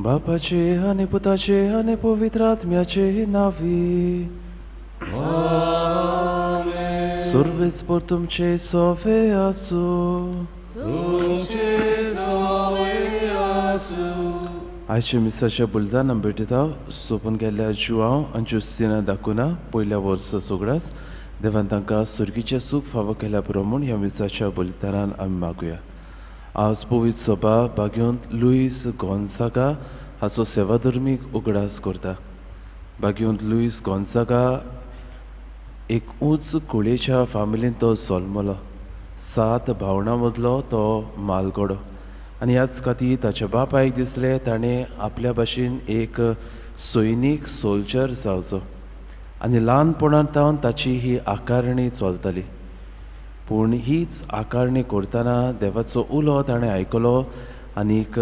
बापाचे आनी पुताचे आनी पवित्र आत्म्याचे नांवी आमेन. सर्वेस्पर तुमचे सोवे आसूं. तुमचे सोवे आसूं. आयच्या मिसाच्या बुलदान आमी भेटयता सोंपून गेल्ल्या जुआंव आनी जुस्तिना दाकुना पयल्या वर्सा सोगळास देवान तांकां सुर्गीचें सूख फावो केल्या पुरो म्हूण ह्या मिसाच्या बलिदानान आमी मागुया. आज पवित्र सभा बागेवंत लुईस गोन्सागा हाचो सेवाधर्मीक उगडास करता. बागेवंत लुईस गोन्सागा एक उंच कुळयेच्या फामिलीन तो जल्मलो. 7 भावणां मदलो तो मालगडो आनी ह्याच खातीर ताच्या बापायक दिसलें ताणें आपल्या भाशेन एक सैनीक सोल्जर जावचो आनी ल्हानपणांत तावन ताची ही आकारणी चलताली. पूण हीच आकारणी करतना देवाचो उलो ताणें आयकलो आनीक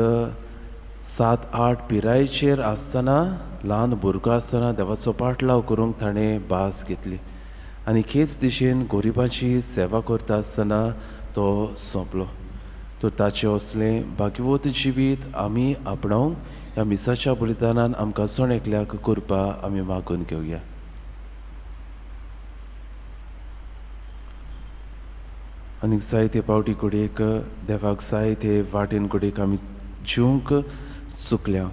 7-8 पिरायेचेर आसतना ल्हान भुरगो आसतना देवाचो पाटलाव करूंक ताणें भास घेतली आनी हेच दिशेन गरिबांची सेवा करता आसतना तो सोंपलो. तर ताचें असलें भाग्यवत जिवीत आमी आपणावंक ह्या मिसाच्या बलिदानान आमकां जण एकल्याक करपा आमी मागून घेवया. आनीक जायते पावटी घडयेक देवाक जायते वाटेन घडयेक आमी जिवंक चुकल्या.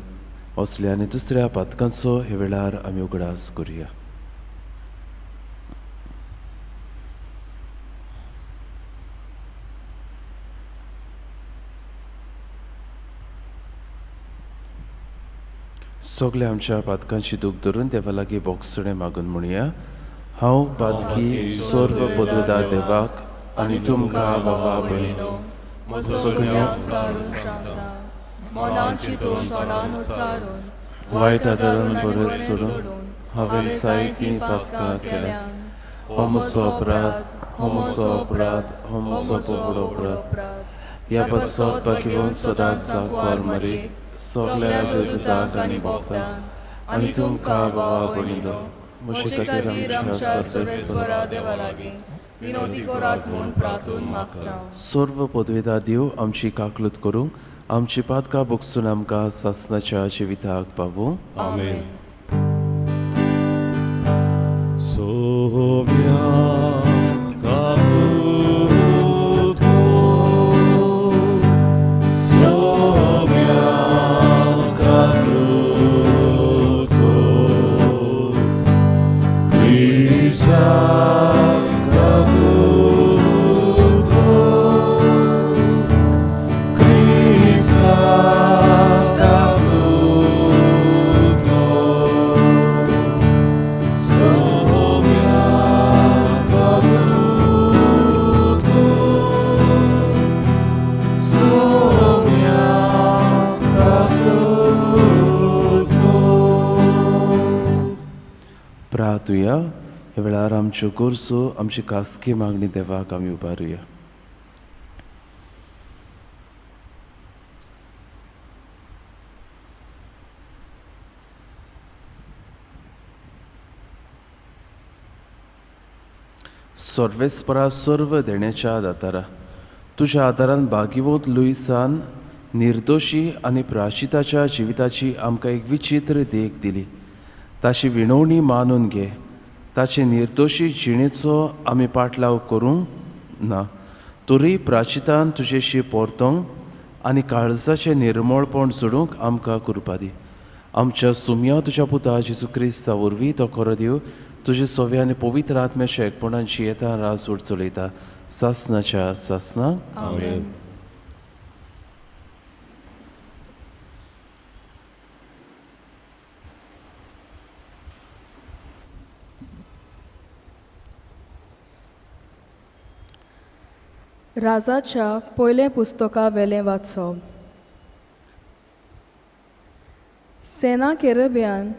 असल्या आनी दुसऱ्या पातकांचो हे वेळार आमी उगडास करुया. सगल्या आमच्या पातकांची दूख धरून देवा लागीं बोगसणें मागून म्हणया. हांव पातकी सर्व पदवेदार देवाक आनी तुमकां बाबा भयणीनो म्हजो गुन्यांव उचारून सांगता, मनान चिंतून तोंडान उच्चारून वायट आदारान बरें सोडून हांवें जायतीं पातकां केल्या. हो म्हजो अपराध, हो म्हजो अपराध, हो म्हजो व्हडलो अपराध. ह्या पासत बाकीवन सदांच जागवार मरी सगल्या देवदूतांक आनी भक्तांक आनी तुमकां बाबा भयणीनो म्हजे खातीर आमच्या सर्वेस्परा देवा लागीं विनोदी करात म्हूण प्रार्थून मागता. सर्व पदवेदार देव आमची काकलूत करूंक आमची पातकां भोगसून आमकां सासणाच्या जिविताक पावूं. आमेन. सोम्या काकूत सोम्या काकूत क्रिस्ता प्रार्थुया. ह्या वेळार आमच्यो गरजो आमची खासगी मागणी देवाक आमी उबारुया. सर्वेस्परा सर्व देण्याच्या दातारा तुज्या आदारान भागिवत लुईसान निर्दोशी आनी प्राशिताच्या जिविताची आमकां एक विचित्र देख दिली. ताची विणवणी मानून घे. ताचे निर्दोशी जिणेचो आमी पाटलाव करूंक ना तरी प्राचितान तुजेशी परतोंक आनी काळजाचें निर्मळपण जोडूंक आमकां कृपा दी. आमच्या सुमया तुज्या पुता जेजू क्रिस्ता वरवीं तो खरो देव तुजे सव्या आनी पवित्र आत्म्याच्या एकपणान येता राज उड चलयता सासनाच्या सासना. आमेन. राजाच्या पयलें पुस्तका वेलें वाचप. सेना केरब्यान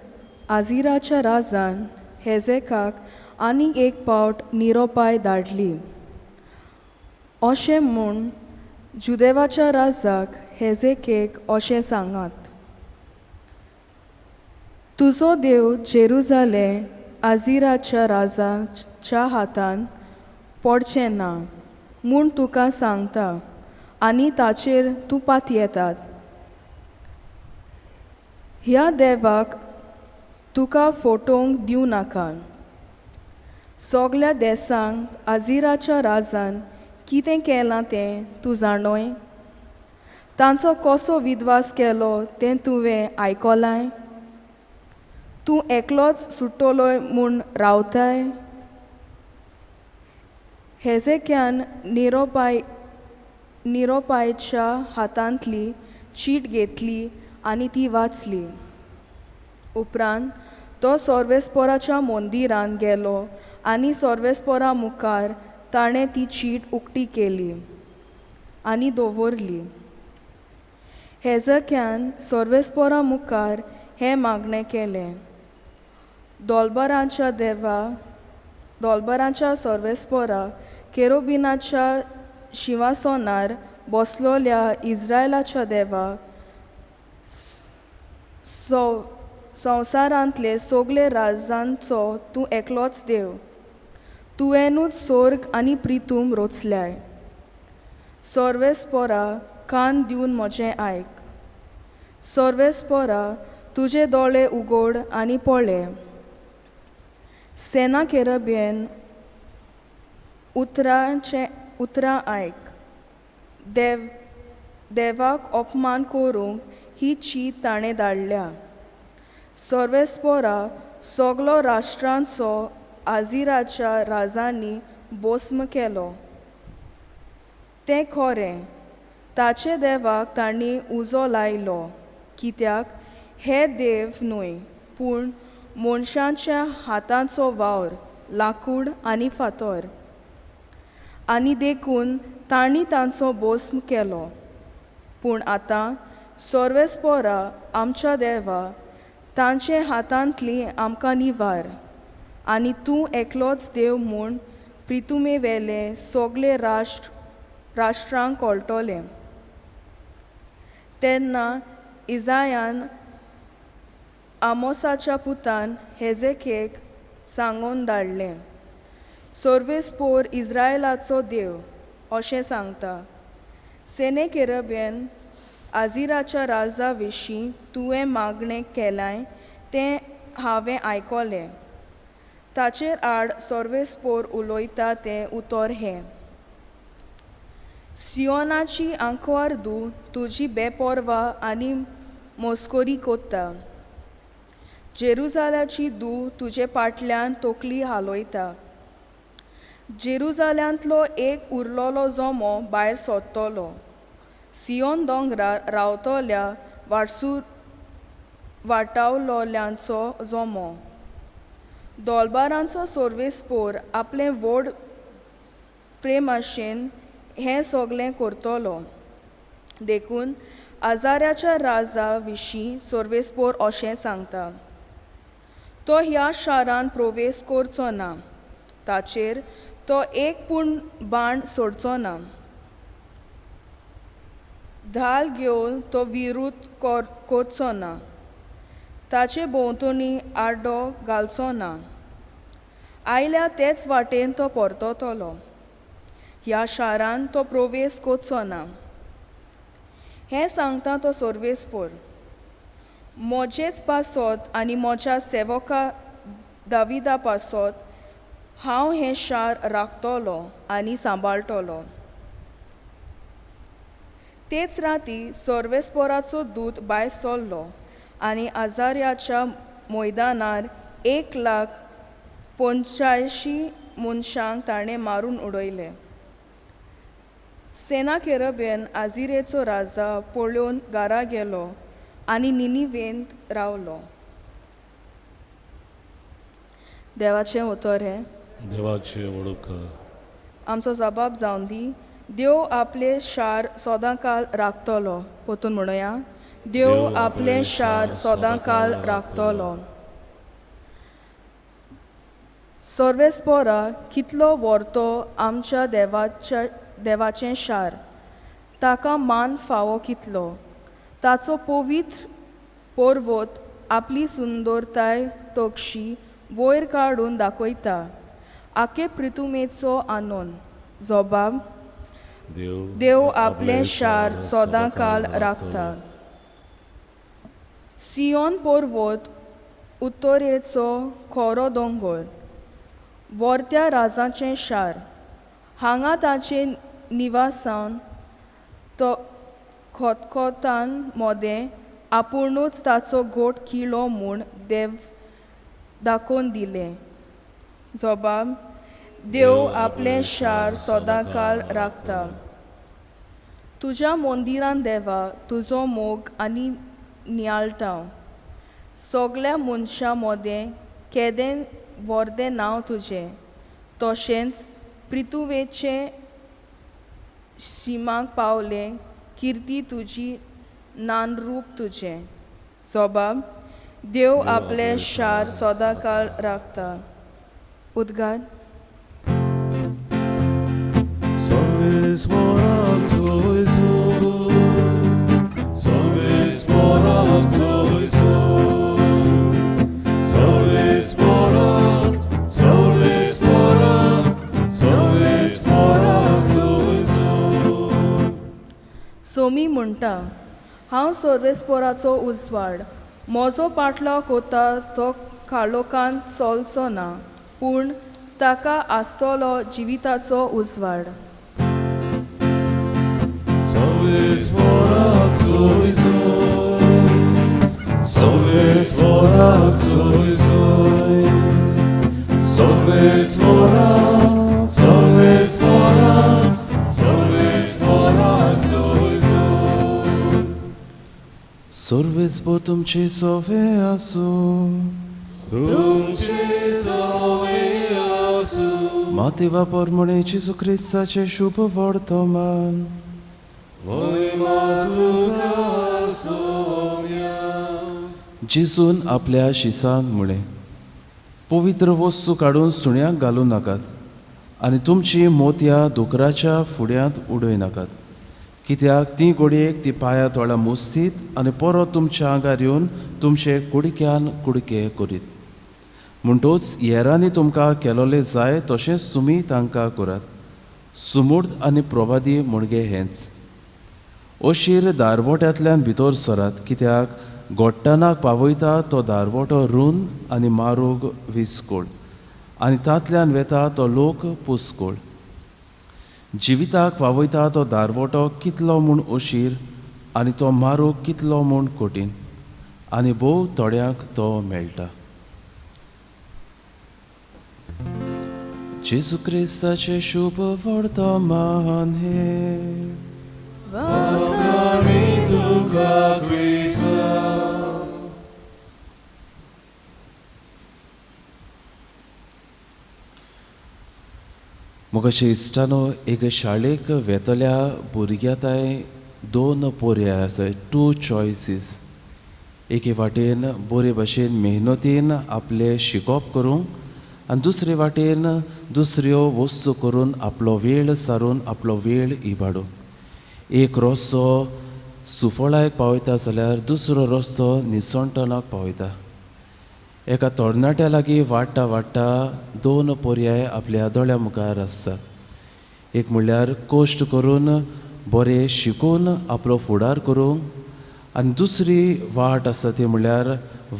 आझिराच्या राजान हेजेकाक आनीक एक पावट निरोपाय धाडली अशें म्हूण जुदेवाच्या राजाक हेजेकेक अशें सांगात, तुजो देव जेरुजालें आजिराच्या राजाच्या हातान पडचें ना म्हूण तुका सांगता आनी ताचेर तूं पातयेतात. ह्या देवाक तुका फटोवंक दिवं नाका. सगल्या देसांक आजिराच्या राजान कितें केलां तें तूं जाणोय? तांचो कसो विद्वास केलो तें तुवें आयकलांय? तूं एकलोच सुट्टलोय म्हूण रावताय? हेजेक्यान निरोपायच्या हातांतली चीट घेतली आनी ती वाचली. उपरांत तो सोर्वेस्पोराच्या मंदिरांत गेलो आनी सोर्वेस्पोरा मुखार ताणें ती चीट उक्ती केली आनी दवरली. हेजक्यान सोर्वेस्पोरा मुखार हें मागणें केलें, दोलबरांच्या देवा, दोलबरांच्या सोर्वेस्पोरा, केरोबिनाच्या शिंवासनार बसलोल्या इस्रायलाच्या देवा, संवसारांतले सगळे राजांचो तूं एकलोच देव. तुवेंनूच सोर्ग आनी प्रितूम रोचल्याय. सोर्वेस्पोरा, कान दिवन म्हजें आयक. सोर्वेस्पोरा, तुजे दोळे उगड आनी पळय. सेना केरबियन उतरां आयक. देवाक अपमान करूंक ही चीट ताणें धाडल्या. सोर्वेस्पोरा, सगलो राष्ट्रांचो आजिराच्या राजांनी भस्म केलो. तें खरें, ताचे देवाक तांणी उजो लायलो, कित्याक हे देव न्हय पूण मनशांच्या हातांचो वावर, लाकूड आनी फातर, आनी देखून तांणी तांचो भस्म केलो. पूण आतां सोर्वेस्पोरा आमच्या देवा, तांचे हातांतली आमकां निवार आनी तूं एकलोच देव म्हूण प्रितुमे वेले सगळे राष्ट्रांक कळटलें. तेन्ना इजायान आमोसाच्या पुतान हेजेकेक सांगून धाडलें, सोर्वेस्पोर इस्रायलाचो देव अशें सांगता, सेने केरबेन आजिराच्या राजा विशीं तुवें मागणें केलां तें हांवें आयकलें. ताचेर आड सोर्वेस्पोर उलयता तें उतर हें, सियोनाची आंकवार धूव तुजी बेपर्वा आनी मस्करी कोत्ता. जेरुजाल्याची धूव तुजे फाटल्यान तकली हालयता. जेरुजाल्यांतलो एक उरलेलो जमो भायर सोदतलो, सियोन दोंगरार रावतल्या वाटावलोल्यांचो जमो. दोलबारांचो सोर्वेस्पोर आपलें व्हड प्रेमाशेन हें सगळें करतलो. देखून आजाऱ्याच्या राजा विशीं सोर्वेस्पोर अशें सांगता, तो ह्या शारान प्रवेश करचो ना, ताचेर तो एक पूण बाण सोडचो ना. धाल घेवन तो विरूद्ध करचो ना, ताचे भोंवतणी आडो घालचो ना. आयल्या तेच वाटेन तो परततलो, ह्या शारान तो प्रवेश करचो ना. हें सांगता तो सोर्वेस्पोर. म्हजेच पासत आनी म्हज्या सेवका दाविदा पासत हांव हें शार राखतलो आनी सांबाळटलो. तेच राती सोर्वेस्पोराचो दूत भायर सरलो आनी आजार्याच्या मैदानार 1,85,000 मनशांक ताणें मारून उडयले. सेना केरबेन आजिरेचो राजा पळोवन घरा गेलो आनी निनिवेंत रावलो. देवाचें उतर हें. देवाचें वळख. आमचो जबाब जावन दी, देव आपलें शार सदांकाल राखतलो. परतून म्हणुया, देव आपलें शार सदांकाल राखतलो. सोर्वेस्पोरा, कितलो व्हरतो आमच्या देवाचें शार, ताका मान फावो कितलो. ताचो पवित्र पर्वत आपली सुंदरताय तोक्षी वयर काडून दाखयता. आखे प्रितुमेचो आनंद. जबाब देव आपलें शार सदांकाल राखता. सियोन पर्वत उत्तरेचो खरो दोंगर, वर्त्या राजाचें शार. हांगा ताचें निवासान तो खतखतान मोदें आपुणूच ताचो गोट किलो म्हूण देव दाखोवन दिलें. जबाब देव आपलें शार सदांकाल राखता. तुज्या मंदिरान देवा तुजो मोग आनी नियाळटा. सगळ्या मनशां मोदें केदें वर्दें नांव तुजें, तशेंच पृथुवेचें शिमाक पावलें किर्ती तुजी नानरूप तुजें. जबाब देव आपलें शार सदांकाल राखता. उद्गार. सोमी म्हणटा, हांव सर्वेस्पोराचो उजवाड, म्हजो पाटलो कोता तो काळोखांत चलचो ना, पूण ताका आसतलो जिविताचो उजवाड. सर्वेस्पोर तुमचे सोवे आसूं. तुमचे सोवे आसूं. मातेवा परमणे जेजू क्रिस्ताचें शुभ वर्तमान. महिमा तुका सोम्या. जेजून आपल्या शिसांक म्हळें, पवित्र वस्तू काडून सुण्यांक घालूं नाकात आनी तुमची मोतयां धुकराच्या फुड्यांत उडय नाकात, कित्याक ती घडयेक ती पांया तोळा मुस्तीत आनी परत तुमच्या आंगार येवन तुमचे कुडक्यान कुडके करीत. म्हणटूच येरांनी तुमकां केलोलें जाय तशेंच तुमी तांकां करात. सुमूर्त आनी प्रवादी म्हणगे हेंच. अशीर दारवट्यांतल्यान भितर सरात, कित्याक गोट्टानाक पावयता तो दारवटो रूंद आनी मारूग विस्कोळ आनी तांतल्यान वेता तो लोक पुस्कोळ. जिविताक पावयता तो दारवटो कितलो म्हूण अशीर आनी तो मारूग कितलो म्हूण कठीण आनी भोव थोड्यांक तो मेळटा. जेजू क्रिस्ताचें शुभ वर्तमान हें. मोगाचे इश्टानो, एक शाळेक वेतल्या भुरग्या तांय दोन पर्याय आसाय, टू चॉयसीस. एके वाटेन बरे भशेन मेहनतीन आपलें शिकोवप करूंक आनी दुसरे वाटेन दुसऱ्यो वस्तू करून आपलो वेळ सारून आपलो वेळ इबाडूंक. एक रस्तो सुफळायक पावयता जाल्यार दुसरो रस्तो निसणटणाक पावयता. एका तरणाट्या लागीं वाडटा वाडटा दोन पर्याय आपल्या दोळ्या मुखार आसतात. एक म्हणल्यार कश्ट करून बरें शिकून आपलो फुडार करूंक आनी दुसरी वाट आसा ती म्हणल्यार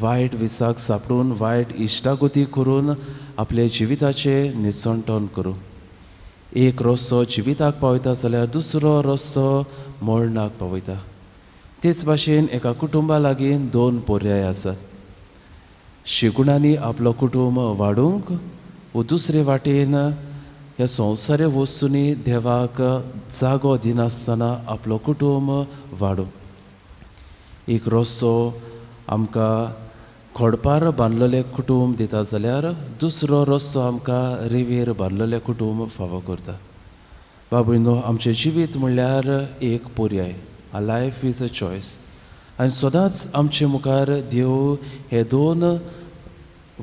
वायट विसाक सापडून वायट इश्टागती करून आपले जिविताचें निसणटण करूंक. एक रस्तो जिविताक पावयता जाल्यार दुसरो रस्तो मरणाक पावयता. तेच भाशेन एका कुटुंबा लागीं दोन पर्याय आसात, शिगुणांनी आपलो कुटुंब वाडूंक वो दुसरे वाटेन ह्या संवसारी वस्तूंनी देवाक जागो दिनासतना आपलो कुटुंब वाडूंक. एक रस्तो आमकां खडपार बांदलेलें कुटुंब दिता जाल्यार दुसरो रस्तो आमकां रेंवेर बांदलेलें कुटुंब फावो करता. बाबूनो, आमचें जिवीत म्हणल्यार एक पर्याय, a life is a choice. आनी सदांच आमचे मुखार देव हे दोन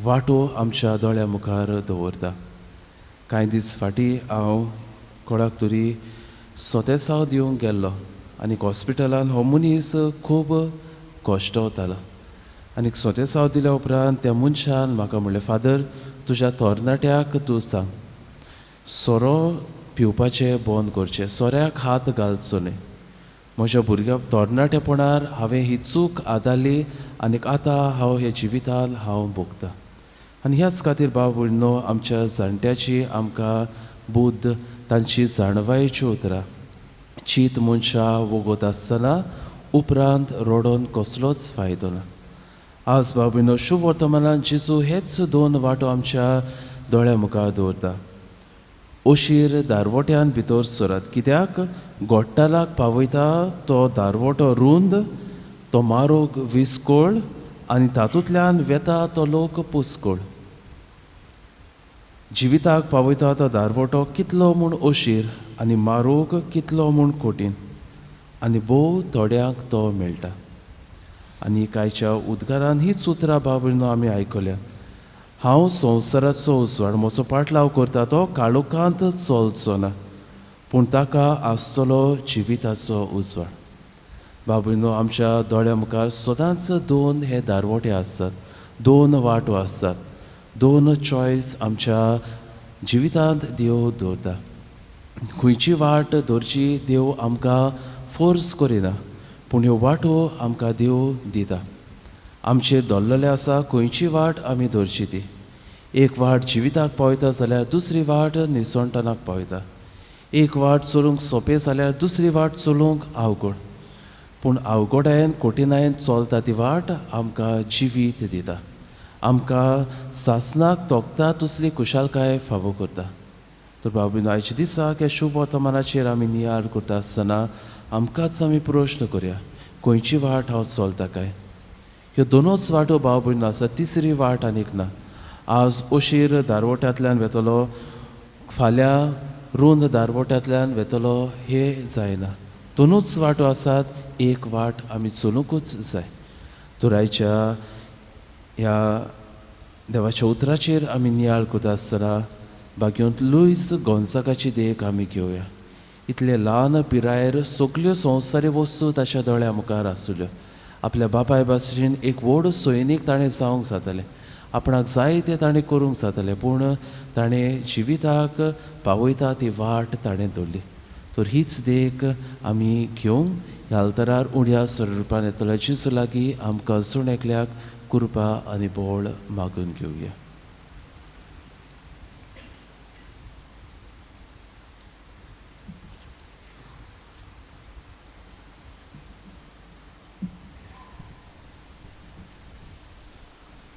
वाटो आमच्या दोळ्या मुखार दवरता. कांय दीस फाटीं हांव कोणाक तरी सोतेसांव दिवंक गेल्लो. आनी हॉस्पिटलान हो मनीस खूब कश्ट वतालो. आनी सोतेसांव दिल्या उपरांत त्या मनशान म्हाका म्हणलें, फादर तुज्या तरणाट्याक तूं सांग सोरो पिवपाचें बंद करचें, सोऱ्याक हात घालचो न्हय. म्हज्या भुरग्या तरणाटेपणार हांवें ही चूक आदारली आनी आतां हांव हे जिवितान हांव भोगतां. आनी ह्याच खातीर भाव भयणीनो आमच्या जाणट्याची आमकां बुद्द, तांची जाणवायेच्यो उतरां, चीत मनशां वगत आसतना उपरांत रडोन कसलोच फायदो ना. आज भाव भयणीनो शुभ वर्तमानान जेजू हेच दोन वाटो आमच्या दोळ्या मुखार दवरता. अशीर दारवट्यान भितर सरात, कित्याक गोट्टालाक पावयता तो दारवटो रूंद, तो मारोग विस्कोळ आनी तातूंतल्यान वेता तो लोक पुस्कोळ. जिविताक पावयता तो दारवटो कितलो म्हूण अशीर आनी मारोग कितलो म्हूण कठीण आनी भोव थोड्यांक तो मेळटा. आनी कांयच्या उद्गारान हीच उतरां भाव भयणीनो आमी आयकल्या, हांव संवसाराचो उजवाड, म्हजो पाटलाव करता तो काळोखांत चलचो ना, पूण ताका आसतलो जिविताचो उजवाड. भाव भयणीनो आमच्या दोळ्या मुखार सदांच दोन हे दारवटे आसतात, दोन वाटो आसतात, दोन चॉयस आमच्या जिवितांत देव दवरता. खंयची वाट दवरची देव आमकां फोर्स करिना, पूण ह्यो वाटो आमकां देव दिता. आमचेर दवरलेलें आसा खंयची वाट आमी दवरची ती. एक वाट जिविताक पावयता जाल्यार दुसरी वाट निसणटणाक पावयता. एक वाट चलूंक सोंपें जाल्यार दुसरी वाट चलूंक अवघड, पूण अवघडायेन कठिणायेन चलता ती वाट आमकां जिवीत दिता, आमकां सासनाक तोखता तसली खुशालकाय फावो करता. तर भाव भयणीनो आयच्या दिसाक ह्या शुभ वर्तमानाचेर आमी नियाळ करता आसतना आमकांच आमी प्रश्न करया, खंयची वाट हांव चलता काय? ह्यो दोनूच वाटो भाव भयणीनो आसा, तिसरी वाट आनीक ना. आज अशीर दारवट्यांतल्यान वेतलो, फाल्यां रूंद दारवट्यांतल्यान वेतलो हें जायना. दोनूच वाटो आसात, एक वाट आमी चलुंकूच जाय. तर आयच्या ह्या देवाच्या उतराचेर आमी नियाळ करता आसतना भाग्योंत लुईस गोंजागाची देख आमी घेवया. इतले ल्हान पिरायेर सगल्यो संवसारी वस्तू ताच्या दोळ्या मुखार आसल्यो. आपल्या बापाय भाशेन एक व्हड सैनीक ताणें जावंक जातालें, आपणाक जाय तें ताणें करूंक जातालें, पूण ताणें जिविताक पावयता ती वाट ताणें दवरली. तर हीच देख आमी घेवंक ह्या अल्तरार उण्या स्वरुपान येतल्या जेजू लागीं आमकां जण एकल्याक कृपा आनी बळ मागून घेवया.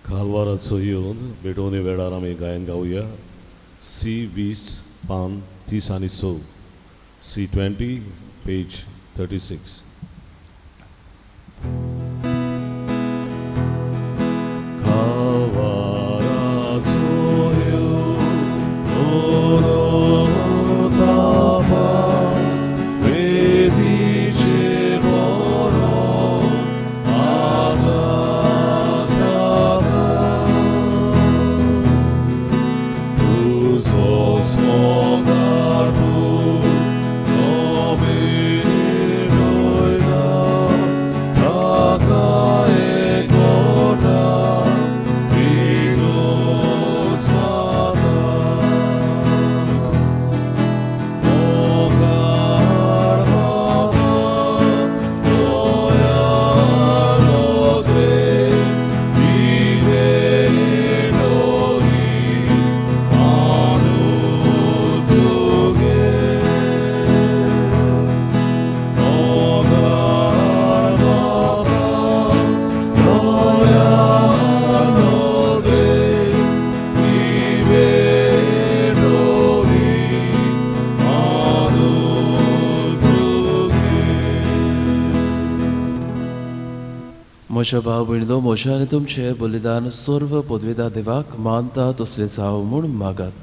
कालवाराचो येवन भेटवणे वेळार आमी गायन गावया. सी 20 पान 30 आनी 6, सी 20 पेज 36. म्हज्या भाव भयणीनो, म्हज्या आनी तुमचें बलिदान सर्व पदवेदा देवाक मानता तसलें जावं म्हूण मागात.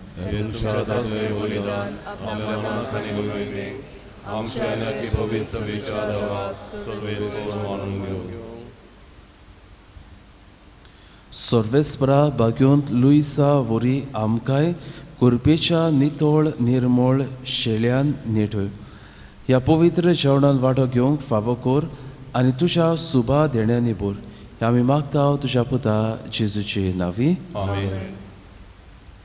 सर्वेस्परा बाग्योंत लुईसा वरी आमकांय कुरपेच्या नितळ निर्मळ शेळ्यान नेठय, ह्या पवित्र जेवणान वांटो घेवंक फावो कर आनी तुज्या सुबा देण्यांनी भर. ह्या आमी मागता तुज्या पुता जेजूचे नांवी. आमेन.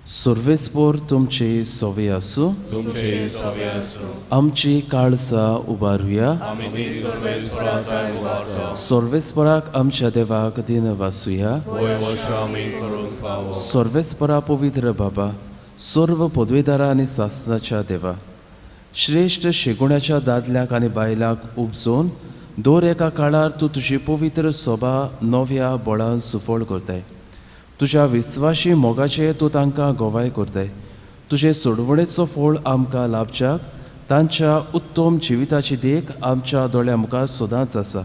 सर्वेस्पोर तुमचे सवे आसूं. तुमचे सवे आसूं. आमची काळजां उबारुया. आमी ती सर्वेस्परा थंय उबारता. सर्वेस्पराक आमच्या देवाक दिन वासुया. वय वर्षा आमी करूंक फावो. सर्वेस्परा पवित्र बाबा, सर्व पदवेदारा आनी सासनाच्या देवा, श्रेश्ठ शेगुण्याच्या दादल्यांक आनी बायलांक उपजोवन दर एका काळार तूं तुजी पवित्र सोबा नव्या बळान सुफळ करताय. तुज्या विस्वाशी मोगाचे तूं तांकां गवाय करताय. तुजे सोडवणेचो फळ आमकां लाभच्याक तांच्या उत्तम जिविताची देख आमच्या दोळ्या मुखार सदांच आसा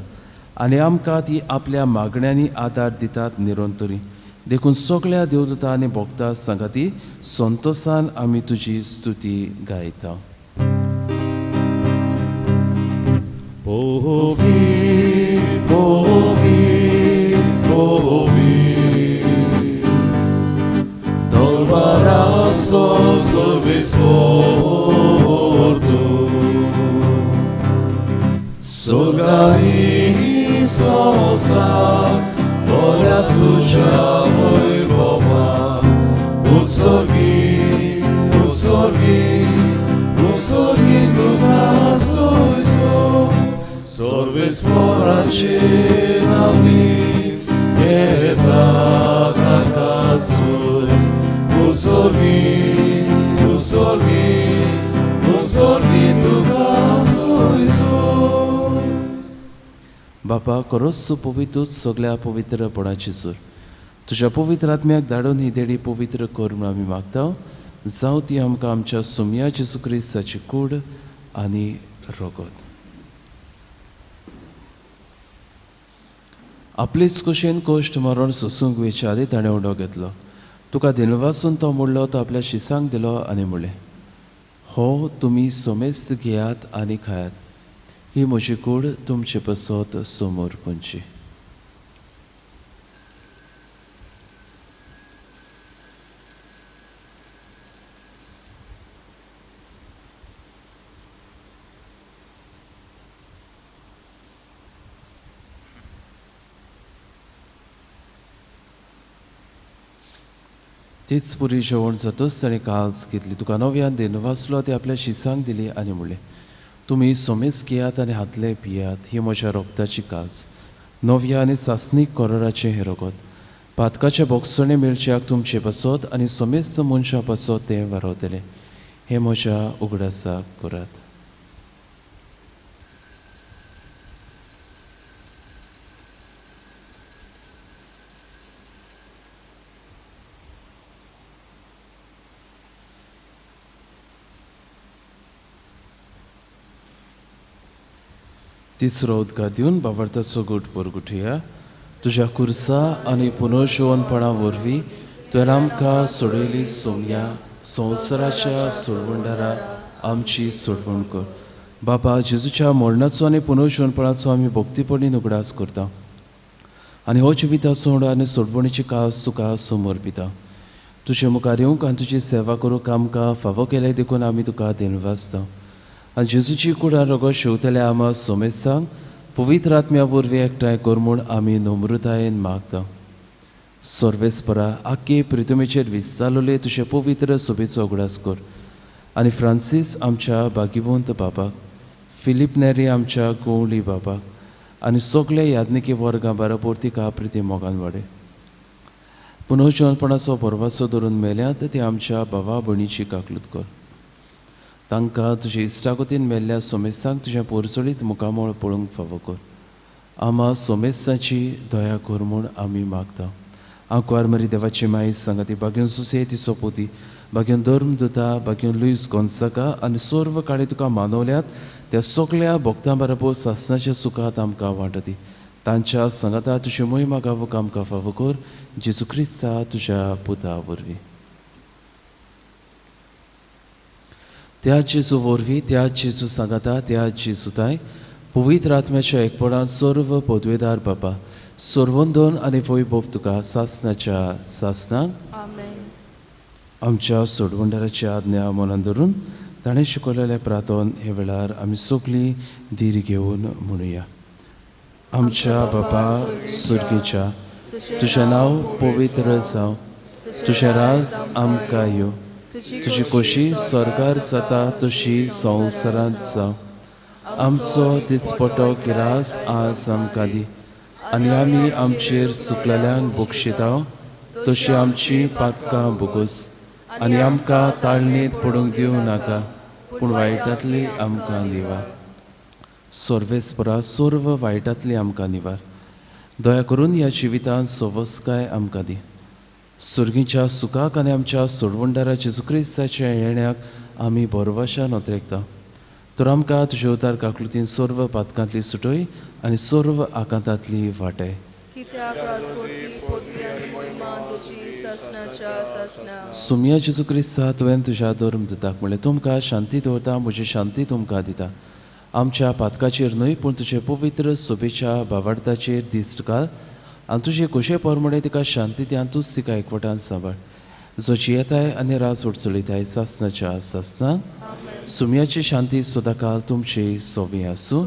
आनी आमकां ती आपल्या मागण्यांनी आदार दितात निरंतरी. देखून सगळ्या देवदूता आनी भक्ता सांगाती संतोसान आमी तुजी स्तुती गायता. Sorgani sosa, volia tuja vojvova, Usorgi, usorgi, usorgi tuga sojso, Sorves morače navi, eta kakasoj, Usorgi, usorgi, usorgi tuga sojso. बापा, खरोच तूं पवित्रूच सगळ्या पवित्रपणाची सूर. तुज्या पवित्र आत्म्याक धाडून ही देडी पवित्र कर म्हूण आमी मागता. जावं ती आमकां आमच्या सोमया जेजू क्रिस्ताची कूड आनी रगत. आपलेच कुशेन कश्ट मरण सोसूंक वेचे आदी ताणें उडो घेतलो. तुका दिनवासून तो मोडलो, तो आपल्या शिसांक दिलो आनी म्हणलें, हो तुमी सोमेस्त घेयात आनी खायात, ही म्हजी कूड तुमचे पसत समोर पुंची. तीच पुरी जेवण जातच ताणें काल्स घेतली, तुका नव्यान दिनवासलो, ती आपल्या शिसांक दिली आनी म्हणलें, तुमी सोमेस घेयात आनी हातले पियात, ही म्हज्या रोगताची काल्स, नव्या आनी सासणीक कोरोराचें हें रगत. पातकाचे बोगसणे मेळच्याक तुमचे पासत आनी सोमेस्त मनशां पासत तें वारवतलें. हें म्हज्या उगडासाक करात. तिसरो उदका दिवन बावडताचो गोट परगुठुया. तुज्या कुर्सा आनी पुनर्जिवनपणा वरवीं तुवें आमकां सोडयली सोमया संवसाराच्या सोडवणदारा आमची सोडवण कर. बाबा, जेजूच्या मरणाचो आनी पुनर्जिवनपणाचो आमी भक्तीपणी उगडास करता आनी हो जिविताचो उडो आनी सोडवणीची कास तुका समर्पिता. तुजे मुखार येवंक आनी तुजी सेवा करूंक आमकां फावो केलें देखून आमी तुका दिनवासता. आनी जेजूची कुडान रगत शेवतल्या आमा सोमेसांक पवित्र आत्म्या वरवीं एकठांय कर म्हूण आमी नम्रतायेन मागता. सर्वेस्परा, आख्खे प्रितुमेचेर विस्तारलेले तुजे पवित्र सोबेचो उगडास कर आनी फ्रांसीस आमच्या भाग्यवंत बाबाक, फिलीप नेरी आमच्या गवळी बाबाक आनी सगळे याज्ञिकी वर्गां बरोबर तिका प्रिती मोगान वाडय. पुनर्जिवनपणाचो भरवासो धरून मेल्यात ती आमच्या भावा भयणीची काकलूत कर. तांकां तुजे इश्टागतीन मेल्ल्या सोमेस्तांक तुज्या पोरसोळीत मुखामळ पळोवंक फावो कर. आमा सोमेस्ताची दया कर म्हूण आमी मागता. आंकवार मरी देवाची माई सांगाती, बागेवन सुसे तिचो पोती, बागेवन धर्म दुता, बागेवन लुईस गोन्साका आनी सर्व काळी तुका मानवल्यात त्या सगळ्या भक्तां बरोबर सासनाच्या सुखात आमकां वांटती. तांच्या सांगाता तुजी मोहिमा गावूंक आमकां फावो कर, जेजू क्रिस्ता तुज्या पुता वरवीं. त्या जेजू वरवीं, त्या जेजू सांगाता, त्या जेजू ताय पवित्र आत्म्याच्या एकपणान सर्व पदवेदार बाबा, सर्वंदन आनी वैभव तुका सासनाच्या सासनाक. आमेन. आमच्या सोडवणदाराची आज्ञा मनान धरून ताणें शिकयलेलें प्रार्थन हे वेळार आमी सगळीं धीर घेवन म्हणुया. आमच्या बापा सुर्गीच्या, तुजें नांव पवित्र जावं, तुजें राज आमकां येवं, तुजी खोशी स्वर्गार जाता तशी संवसारांत जावं. आमचो दिसपटो गिरास आज आमकां दी आनी आमी आमचेर चुकलेल्यांक बक्षिता तशी आमची पातकां भोगोस आनी आमकां ताळणेंत पडूंक दिवं नाका, पूण वायटांतली आमकां निवार. सर्वेस्परा सर्व वायटांतली आमकां निवार. दया करून ह्या जिवितांत सवस्काय आमकां दी. सुर्गीच्या सुखाक आनी आमच्या सोडवणदारा जेजू क्रिस्ताच्या येण्याक आमी भरवशान ओतरेकता. तर आमकां तुजे उतार काकलुतीन सर्व पातकांतली सुटय आनी सर्व आकांतांतली वाटय. सुमिया जेजू क्रिस्ता, तुवें तुज्या धर्म दिताक म्हणलें, तुमकां शांती दवरता, म्हजी शांती तुमकां दिता. आमच्या पातकाचेर न्हय पूण तुजे पवित्र सोबेच्या भावार्थाचेर दिश्ट घाल आनी तुजे खोशे प्रमाणे तिका शांती दी आनी तूंच तिका एकवटान सांबाळ, जो जियेताय आनी राज उडचलयताय सासनाच्या सासनाक. सुमयाची शांती सदांकाल तुमची सोबी आसूं.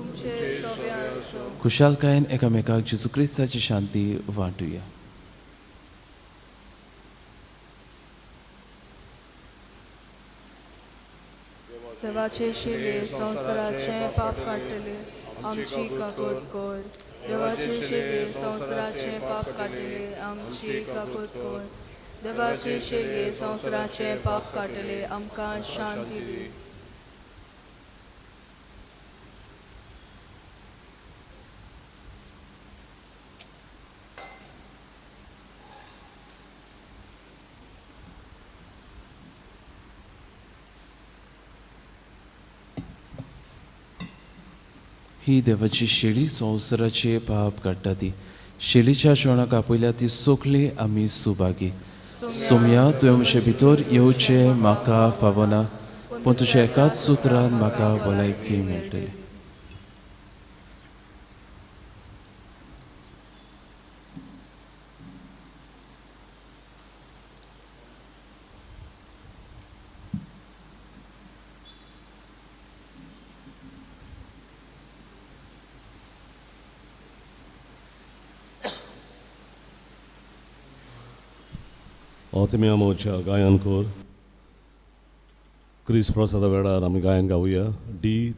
खुशालकायेन एकामेकाक जेजू क्रिस्ताची शांती वांटुया. देवाचे शिले संवसाराचें पाप काडटले, आमची काकूट कर. देवाचे शिले संवसाराचें पाप काडटले, आमची काकूट कर. देवाचे शिले संवसाराचें पाप काडटले, आमकां शांती दी. ही देवाची शेळी संवसाराचे पाप काडटा ती शेळीच्या जेवणाक आपयल्या ती सोखली आमी सुभागी. सोम्या, तुवें म्हजे भितर येवचें म्हाका फावना, पूण तुज्या एकाच सुत्रान म्हाका भलायकी मेळटली. आत्म्या मोच्या गायन कोर क्रिस प्रसादा वेळार आमी गायन गावया. डी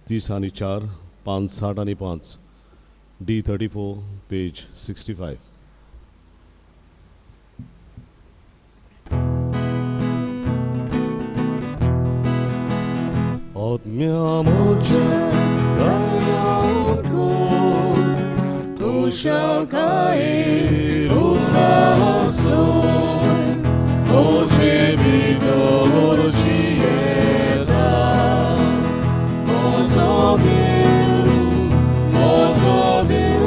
30 आनी 4, 5 60 आनी 5, डी 34 पेज 65. आत्म्या मोच्या गायन कोर कुशालकायेन उल्लासो मोजे भितर जियेता, म्हजो देव, म्हजो देव,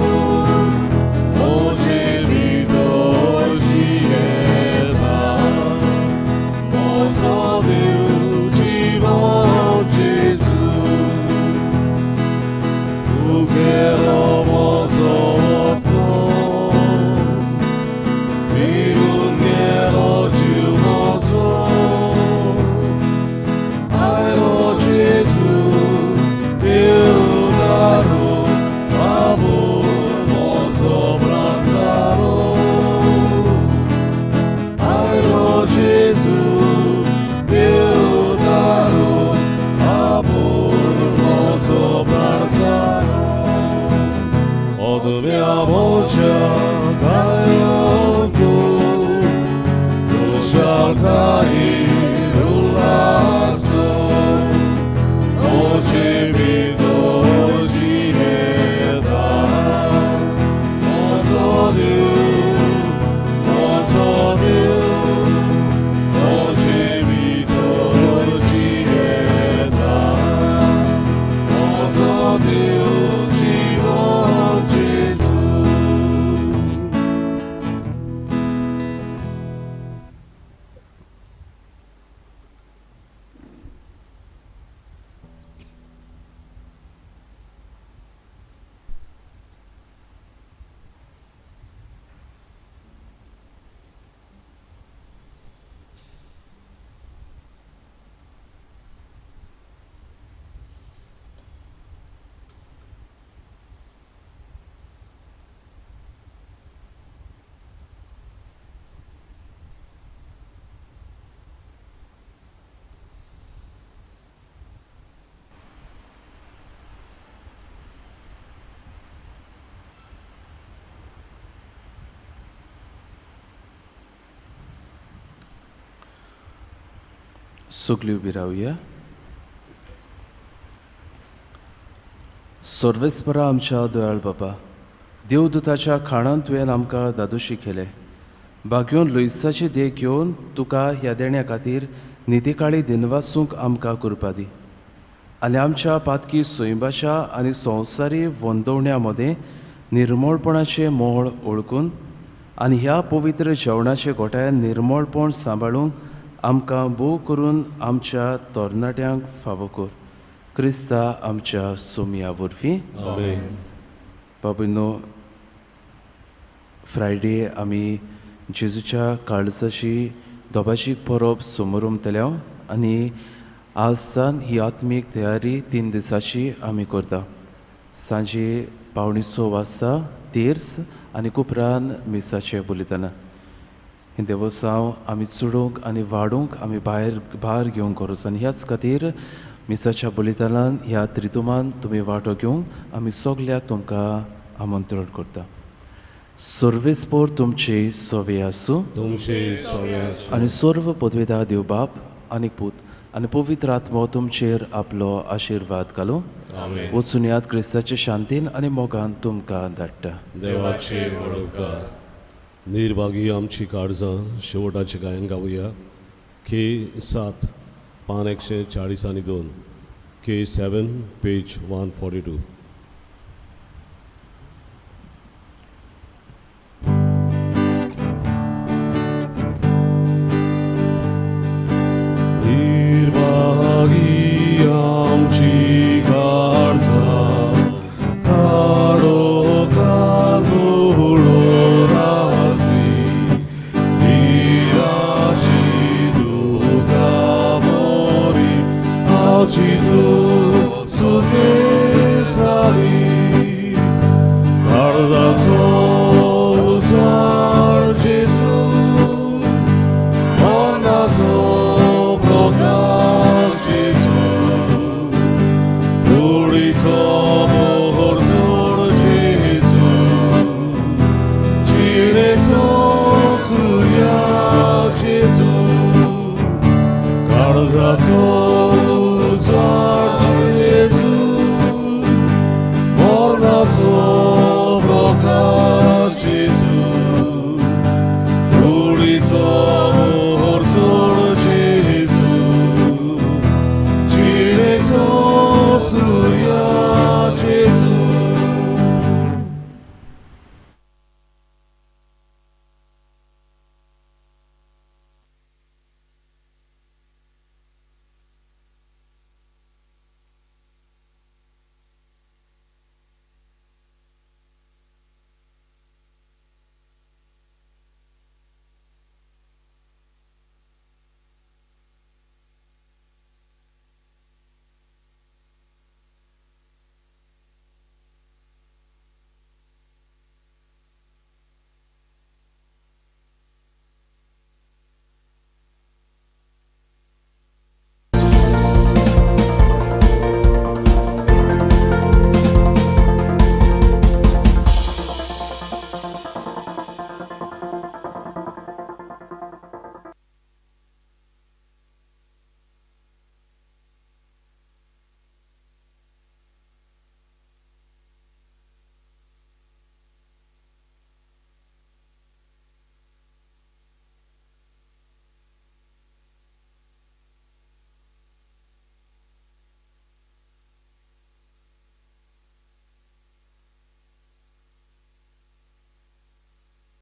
मोजे भितर जियेता, म्हजो देव जिवन जेजू, तुगेलो म्हजो Deus, Deus, Jesus. सगळीं उबी रावया. सर्वेस्परा आमच्या दयाळ बाबा, देवदूताच्या खाणान तुवें आमकां दादोशी केलें. बागयोन लुयसाची देख घेवन तुका ह्या देण्या खातीर नितीकाळी दिनवासूंक आमकां कृपा दी आनी आमच्या पातकी स्वयंभाशा आनी संवसारी वंदवण्या मदें निर्मळपणाचें मोळ ओळखून आनी ह्या पवित्र जेवणाचे गोठ्यान निर्मळपण सांबाळूंक आमकां भोव करून आमच्या तरणाट्यांक फावो कर. क्रिस्ता आमच्या सोमया वरवीं. आमेन. बाबूनो, फ्रायडे आमी जेजूच्या काळजाची दोबाजीक परब समोरमतले आनी आज सावन ही आत्मीक तयारी 3 दिसांची आमी करता. सांजे 5:45 वाजता तेर्स आनी उपरांत मिसाचें बलिदान. हें देवसांव आमी चडोवंक आनी वाडोवंक आमी भायर भार घेवंक गरज आनी ह्याच खातीर मिसाच्या बलिदानान ह्या त्रितुमान तुमी वांटो घेवंक आमी सगल्याक तुमकां आमंत्रण करता. सर्वेस्पोर तुमचे सवे आसूं. तुमचे सवे आसूं. आनी सर्व पदवेदा देव बाप आनी पूत आनी पवित्र आत्मो तुमचेर आपलो आशिर्वाद घालूं. आमेन. वचून याद क्रिस्ताचे शांतीन आनी मोगान तुमकां धाडटा. देवाचे व्हड उपकार. निर्भागी आमची काळजां शेवटाचें गायन गावया. के 7 पान 142, के 7 पेज 142. निर्भागी आमची काळजां काळोखान बुडोन आसली, निराशी दुखां मोरी आवची तूं सुखेसाली. काळजाचो उजवाड जेजू, मरणाचो प्रकाश जेजू, कुडीचो मोहर जोड जेजू, जिणेचो सुर्या जेजू, काळजाचो